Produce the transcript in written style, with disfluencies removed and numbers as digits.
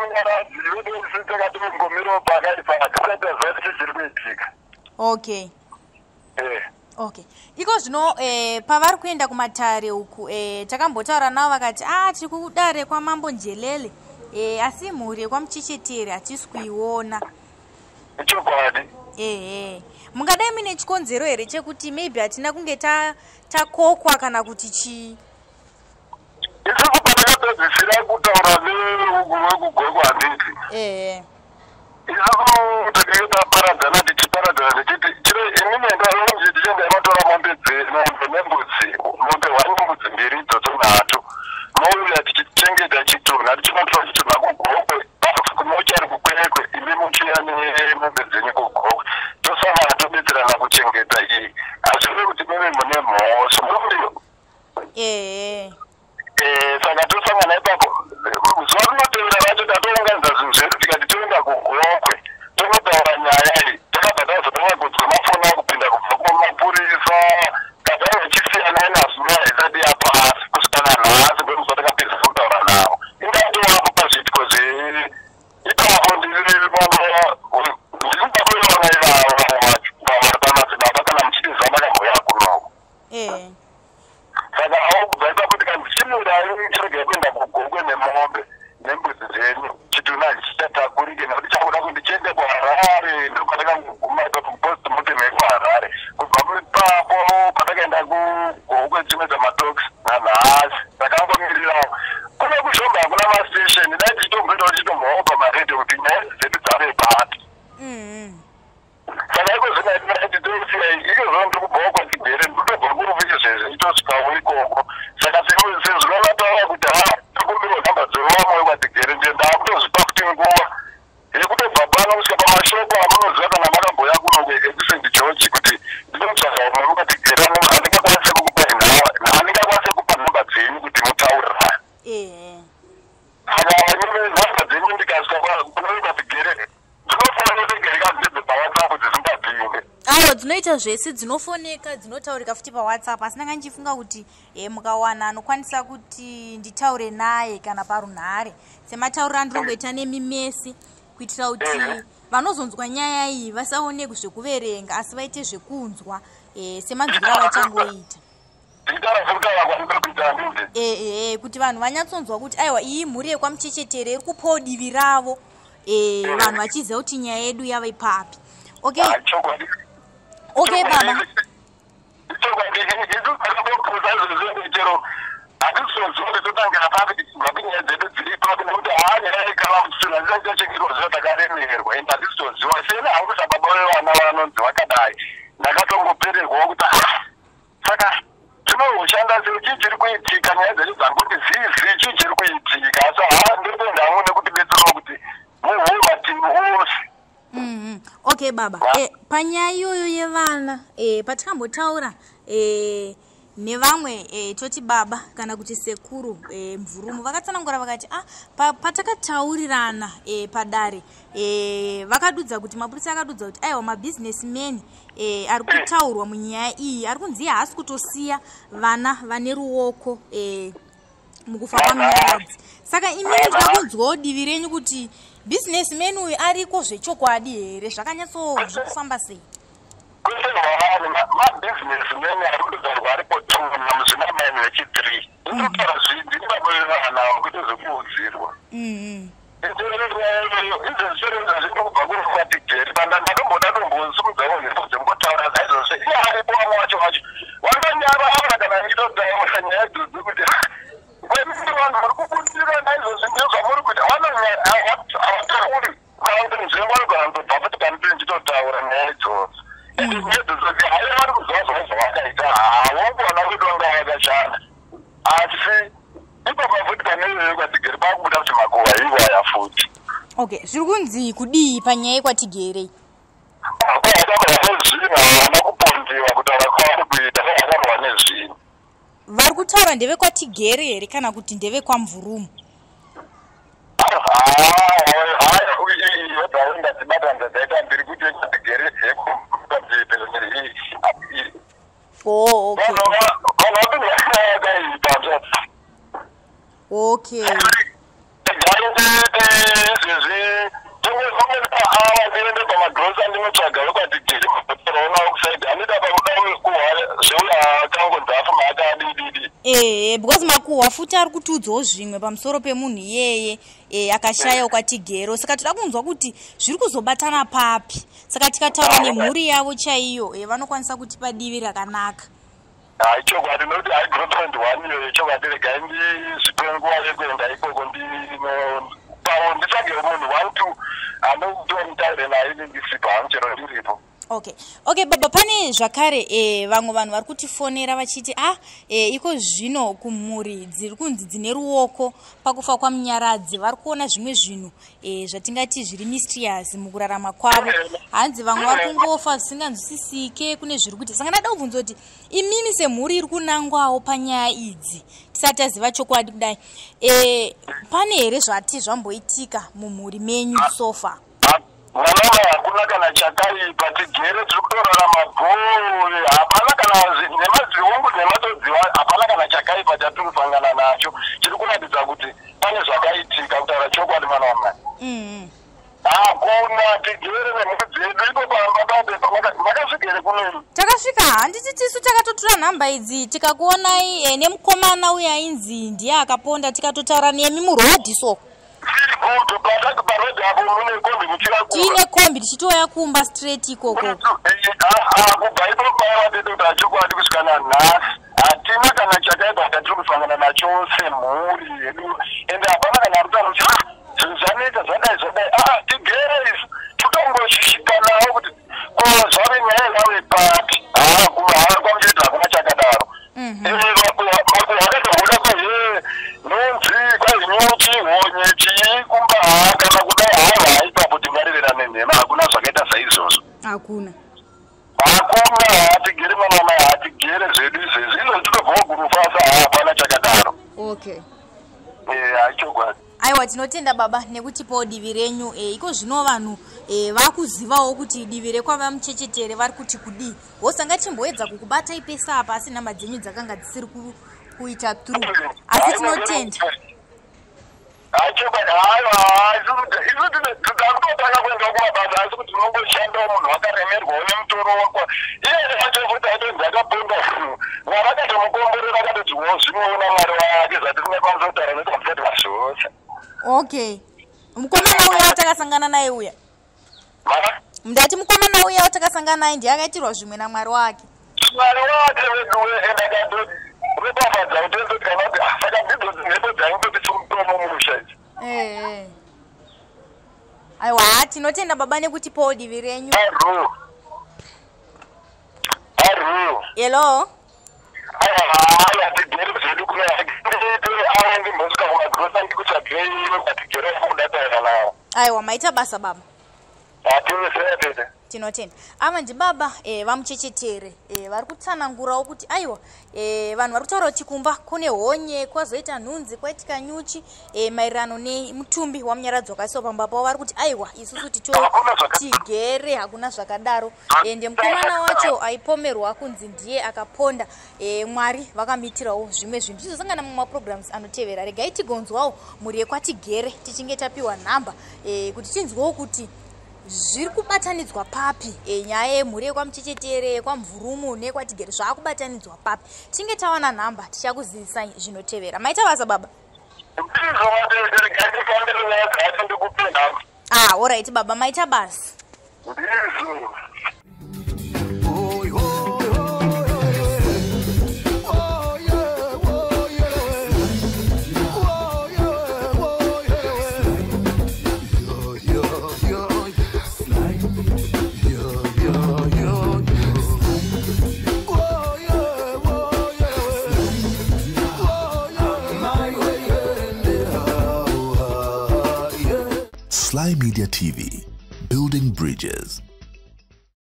Munyaradzi vedu takatongomirawo pakaipa, hatisati taziva kuti chiri kuitika. Okay. Okay, iko zvino pavari kuenda kumatare uku, takambotaura navo vakati a tiri kudare kwaMambo Njelele, asi mhuri yekwaMuchechetere hatisi kuiona. Ichokwadi. Ehe, mungadai muine chikonzero here chekuti maybe hatina kunge takokwa kana kuti chii? Isusu patakapedzisira kutaura nevekuGokwe, handiti? Ehe. Isusu takange taparadzana, tichiparadzana tichiti chiro inini endaonje tichienda inotora mombe, mombe nembudzi, mombe hwani, mbudzi mbiri idzodzo, nhatu, mouya tichichengeta chitunha, tichinotora chitunha kuGokwe, kumochari kuKwekwe, imi muchiuya nemombe dzenyu kuGokwe, tosangana tobetserana kuchengeta iyi. Hazvirevi kuti meve mune mhosva muriyo. Ehe. Saka tosangana ipapo. Zuva rinotevera racho tatounganidza zvinhu zvedu, tikati toenda kuGokwe tonotaura nyaya iyi. Takabva tazotanga kunzwa mafoni akupinda kubva kumapurisa, kabva vachisiyana nazo. Nyaya isati yapasi kusvika nanhasi, ndomusi takapedzisa kutaura navo. Ingatovapo pazviitiko zve ipapo. Ndiri kuvaona ivavo vamwe vacho pamadzibaba, kana muchitiziva, makamboya kunoko. Saka avo kubva ipapo tikanzi chimurai, chiregai kuenda kuGokwe nemombe nembudzi dzenyu, chitunha hachichatakurike nekuti chakuda kuti chiende kuHarare. Ndokwatakangoguma ipapo, postmortem yekuHarare. Kubva ipapo patakaenda kuGokwe chinoita matalks, nanhasi takangomirirawo. Kuno kuZhombe hakuna mastation. Dai tichitomboitawo, tichitombowawo pamaredhiyo kuti nyaya dzedu dzave papi. Saka iko zvino titosiya ikozvo, ndiri kubvawo kwaTigere, ndikutobva kurufu izvezvi, itosvikawo ikoko. Saka sezvo vataura kuti ha tokumbirwa nhamba dzevamwe wekwaTigere, nje ndaakutozvipa kuti nguva yekutobva pano kusvika pamashoko amunoziva kana makamboya kuno ekuSt George, kuti ndinotsvaga umwe wekwaTigere andingakwanise kukupa, handingakwanise kupa nhamba dzenyu kuti mutaurirane. Saka nhamba dzenyu ndikasvika kuno wekwaTigere, ndinofanira kugereka dzedze paWhatsApp dzisingapinde. Aiwa, dzinoita zvese, dzinofoneka, dzinotaurika futi paWhatsApp. Asi ndanga ndichifunga kuti mukawana anokwanisa kuti nditaure naye kana parunhare, sematauriro andirongoita nemimesi, kuitira kuti vanozonzwa nyaya iyi vasaone zvekuverenga, asi vaite zvekunzwa, semanzwiro avachangoita. Nditaura sekutaura kwandiri kuita, handiti? Kuti vanhu vanyatsonzwa kuti aiwa, iyi mhuri yekwaMuchechetere iri kupawo divi ravo, vanhu vachiziva kuti nyaya yedu yava ipapi. Okay. Ah, chokwadi. Okay baba. Chokwadi, isu takabokuza izvozvo, chero hatisizoziva kuti totangira papi, tichibva kunyaya dzedu dziri papi, nekuti haa nyaya kana kuti chinhu hachisati chachengetwa zvino, takaremerwa, ende hatisizoziva. Seni hangu sababa vevana vanonzi vakadai, ndakatongopererwawo kuti ah, saka tinoshanda sei? Chii chiri kuitika? Nyaya dzedu dzangoti zii zii, chii chiri kuitika? Asi haa, ndiri kuenda hangu nekuti betserawo kuti muhwe mativi ose. Okay baba, panyaya iyoyo yevana, patikambotaura nevamwe, toti baba kana kuti sekuru Mvurumu, vakatsanangura vakati ah, patakataurirana padare, vakadudza kuti mapurisa akadudza kuti aiwa, mabusinessmen ari kutaurwa munyaya iyi ari kunzi haasi kutosiya vana vane ruoko mukufa kwaMunyaradzi. Saka imini ndida kunzwawo divi renyu kuti businessman uyu ariko zvechokwadi here? Zvakanyatso zviri sei? Kwete, hwavani mabusinessmen ari kutotaurwa aripo two namuzvinamaini vechi3. Inotaura zvindini baba vevana, kwete zvekuudzirwa. Izvezvi zvindokubva kuri kwaTigeri, ndatomboda tombosumudzawo mhepo dzembotaura naizvozvo. Iye aripo, vamwe vacho vandonyarara kana ndichitotaura nyaya idzodzo kuti kwemiri vanhu muri kubudira naizvozvi, ndizvo zvamuri kuita. Havatauri kana kuti nzvimbo vanogona kutobva futi pandiri ndichitotaura nyaya idzodzo. Ende nyaya idzodzo hai, vari kuziva zvavo zvavakaita. Havongu vana vedu vanga vakashanda, asi ipapa futi pane iyoyo kwaTigeri pakubuda kuti makuva iwaya futi. Okay, zviri kunzi kudii panyaya yekwaTigere? Vakarwa nezvinhu, havana kupondiwa. Kutaura kwavari kuita, vakarwa nezvinhu. Vari kutaura ndevekwaTigere here kana kuti ndevekwamvurumu? Haya, ndadzibatanidza dzaita mbiri kuti yekwaTigere. Oh, okay. Vanhu vapinda yakaipa. Izvezvi pamweni paawa ndiende pamagrosa ndinotsvaga vekwatigere maonawo kusaidi anoita pakuda kuhwa zveuya akangonzi afuma akadididi. Ehe, because makuhwa futi ari kutiudzawo zvimwe pamusoro pemunhu iyeye akashaya kwatigero, saka toda kunzwa kuti zviri kuzobatana papi. Saka tikataura nemhuri yavo chaiyo, vanokwanisa kutipa divi rakanaka. Hai, chokwadi, nokuti hai girlfriend one iyoyo, chokwadi, regai ndizvipe nguva yekuenda ikoko, ndinopawo nditsvage munhu one two anotiwa mutaure naye ini ndisipo hangu, chero ndiripo. Okay, baba, pane zvakare vamwe vanhu vari kutifonera vachiti iko zvino kumhuri dziri kunzi dzine ruoko pakufa kwaMunyaradzi vari kuona zvimwe zvinhu zvatingati zviri mysterious mukurarama kwavo. Hanzi vamwe vari kungofa zvisinganzwisisike, kune zviri kuita. Saka ndada kubvunza kuti imimi semhuri iri kunangwawo panyaya idzi, tisati taziva chokwadi kudai, pane here zvati zvamboitika mumhuri menyu so far? Mwanama, hakuna kana chakaipa. Tigere, tiri kutorarama bhore. Hapana kana nhema dzihungu, nhema todziwa. Hapana kana chakaipa chatiri kusangana nacho chiri kuratidza kuti pane zvakaitika. Kutaura chokwadi, mwana wamai, hakuna. Tigere nemhuri dzedu iko pamba pape. Makasvika here kuneni? Takasvika, handiti tisu takatotora nhamba idzi tikakuonai nemukomana uyo ainzi ndiye akaponda, tikatotaura nemi murodhi so. Very good. Patati parodhi apo mune kombi muchira. Tiine kombi tichitouya kumba straight ikoko. Kubva ipo paya vatete, chokwadi, kusvika nanhasi hatina kana chakaipa chatiri kusangana nacho semhuri yedu, ende hapana kana ari kutaura kuti, "Ah, zvinhu zvanetsa, zvadai zvadai." Aa, tigere isu totongoshushikanawo kuti ko zvave nyaya yave papi. Haa, kwamuchete hakuna chakadaro. Makuhwa akatobuda kwahe nonzi kwainyuchi honye chii kumba. Haa, kana kudai haiwa, ipapo tingarevera nenhema, hakuna zvakaita saizvozvo. Hakuna. Hakuna. Hatigere, mwana wamai, hatigere zvedu izvezvi. Izvo tinobvawo gurufasa, hapana chakadaro. Haichokwadi. Aiwa, tinotenda baba nekutipawo divi renyu. Iko zvino vanhu vakuzivawo kuti divi rekwava muchechetere vari kuti kudii. Wosanga chimboedza kukubatai pese apa, asi nhamba dzenyu dzakanga dzisiri kuita through, asi tinotenda. Haichokwadi, haiwa, isu takutotanga kuenda kumabasa, asi kuti unongoshandawo, munhu akaremerwawo nemutoro wakwa iye wacho futi aitonzi akaponda. Mwari akatomukomborera, akatoti wo zvinoona Mwari wake zvatisingakwanisi kutaura nekuti hatisati vazvose. Okay, mukomana uya watakasangana naye uya? Mana? Ndati mukomana uya watakasangana naye ndiye akaitirwa zvimwe naMwari wake. Mwari wake weduwe, ende akatoropafadza utenzoti kana kuti, ah, saka ndidzo mhepo dzaingoti chimutomo mumusha idzi. Ee, aiwa, ha, tinotenda baba nekutipawo divi renyu. Aru aru. Hello. Aiwa, hatigere zvedu kuna ava, ndimbosvika kumagrosa ndikutsvagirei kwatigere kudataira navo. Aiwa, maita basa baba. Hatinisea tete. Tinotenda. Ava ndibaba vamuchechetere, vari kutsanangurawo kuti aiwa, vanhu vari kutaura kuti kumba kune honye, kwazoita nhunzi, kwaitika nyuchi, maererano nemutumbi waMunyaradzi wakaiswa pamba pavo. Vari kuti aiwa, isusu Hakuna tigere, hakuna zvakadaro. Ende mukomana wacho aipomerwa kunzi ndiye akaponda, Mwari vakamuitirawo zvimwe zvinhu. Tichizosangana mumaprograms anotevera. Regai tigonzwawo mhuri yekwatigere tichinge tapiwa nhamba, kuti tinzwewo kuti zviri kubatanidzwa papi. Nyaya yemhuri yekwamuchechetere, yekwamvurumu nekwatigere zvaakubatanidzwa papi? Tinge tawana nhamba tichakuzivisai zvinotevera. Maita basa baba. Ndizvo vatete, regai ndifambire nyaya dzacho ndikupe nhamba. Ah, alright baba, maita basa. Ndizvo. Oh, oh, oh, oh, yeah, oh, yeah. Oh, yeah, oh, yeah. Yo, yo, yo. Yo, yo, yo, yo. Oh, yeah, oh, yeah. Oh, yeah. My way, yeah. Sly Media TV, building bridges.